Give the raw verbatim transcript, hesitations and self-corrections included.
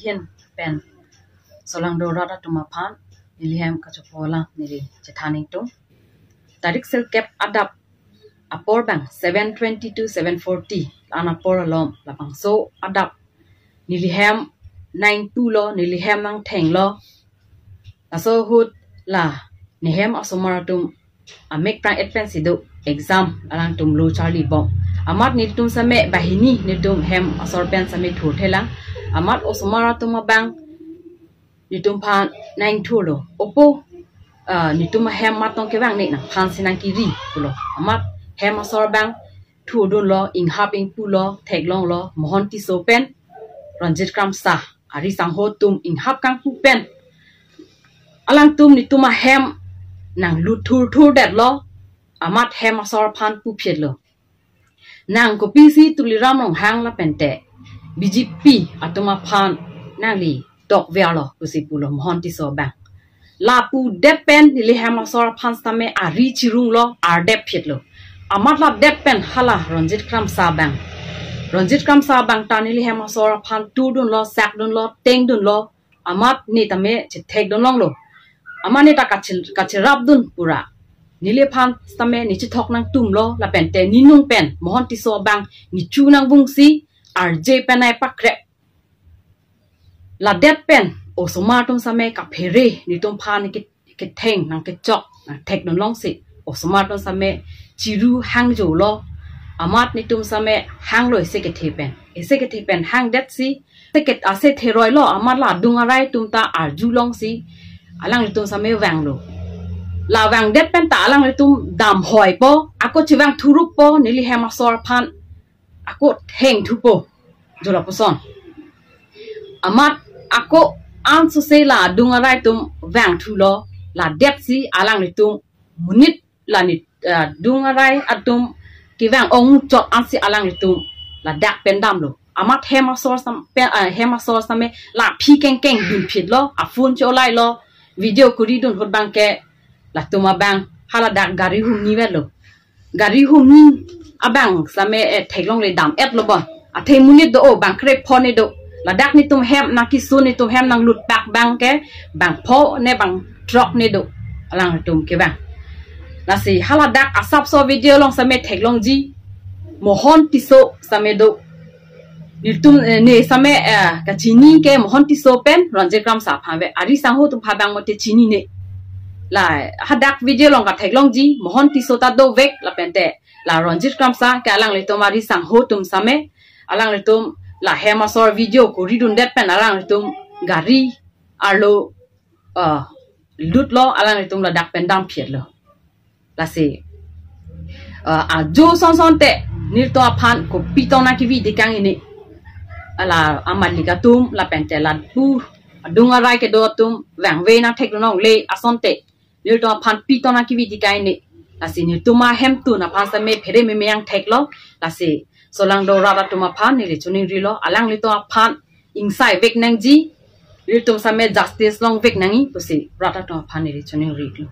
Hin pen solangdo rat atum aphan neli hem kachopo alam neli chethan ingtung. Tarik sirkep adap apor abang, seven twenty to seven forty, la-an apor along, labangso adap neli hem nangthulo, neli hem nangthenglo. Laso ahut la nehem asomar atum amek prang-et pensi do, exam alangtum lo charlibom. Amat netum same banghini netum hem asor pen same thurthelang. Amat osomar atum abang netum aphan nangthulo. Opo, ah, netum ahem mat tong kevang ne nangphansi nangkiri pulo. Amat hem asor abang thurdunlo, inghap ingpulo, theklonglo, Mohon Tisso pen Ronjit Kramsa, ari sangho atum inghap kangpu pen alangtum netum ahem nanglut thurthurdetlo. Amat hem asor aphan puphitlo, nang kopisi Tuliram Ronghang lapente B J P atum aphan nangli tokverlo pusi pulo Mohon Tisso abang. Lapu det pen neli hem asor aphan same ari chirunglo, ardep phitlo. Amat ladet pen hala Ronjit Kramsa abang, Ronjit Kramsa abang ta neli hem asor aphan thurdunlo, sakdunlo, tengdunlo. Amat ne tame chethekdunlonglo. Amat ne ta kachir-, kachirapdun pura. Neliphan same ne chethok nangtumlo, lapente ne nung pen Mohon Tisso abang ne chu nangvungsi, arje pen ai pakrep. Ladet pen osomar atum same kaphere netum aphan ke-, ketheng nangkechok nangthekdunlongsi, osomar atum same chiru hangjolo. Amat netum same hanglo ese kethe pen, ese kethe pen hangdetsi, ese kethe, ase theroilo, amat la adung arai atum ta arjulongsi alanglitum same vanglo. La vangdet pen ta alanglitum damhoipo, ako chevang thuruppo, neli hem asor aphan ako thengthupo, jo lapuson. Amat ako ansose la adung arai atum vangthulo, ladetsi alanglitum monit la ne, ah, adung arai atum kevang ongchot ansi alanglitum ladak pen damlo. Amat hem asor sam-, pen, ah, hem asor same la aphi kengkeng dunphitlo, aphone cholailo, video kuridun ahut abangke latum abang haladak gari humni velo. Gari humni abang same, eh, theklongle dam-etlo bon. Athe monit do, o bang krepho ne do. Ladak netum hem nangkisun, netum hem nanglut pak abangke bangpho ne bangthrok ne do, alanglitum kevang. Lasi haladak asapso video along same theklongji, Mohon Tisso same do. Netum, eh, ne same, eh, kachini ke Mohon Tisso pen Ronjit Kramsa aphan ave. Ari sangho atum aphan abang mote chinine. La hadak video along katheklongji, Mohon Tisso ta dovek lapente la Ronjit Kramsa ke alanglitum ari sangho atum same, alanglitum la hem asor video kuridundet pen alanglitum gari arlo, ah, lutlo, alanglitum ladak pen damphitlo. Lasi, ah, ajo son sonte nelitum aphan kopi tong nangkevi tekang ini. Ala amalik atum lapente lapu adung arai kedo atum vangve nangthekdunlongle asonte nelitum aphan pi tong nangkevi tekang ini. Lasi netum ahemtun aphan same phere meme nangtheklo. Lasi solangdo rat atum aphan neli choningrilo, alanglitum aphan ingsai vek nangji, nelitum same justice longvek nangji pusi rat atum aphan neli choningrilo.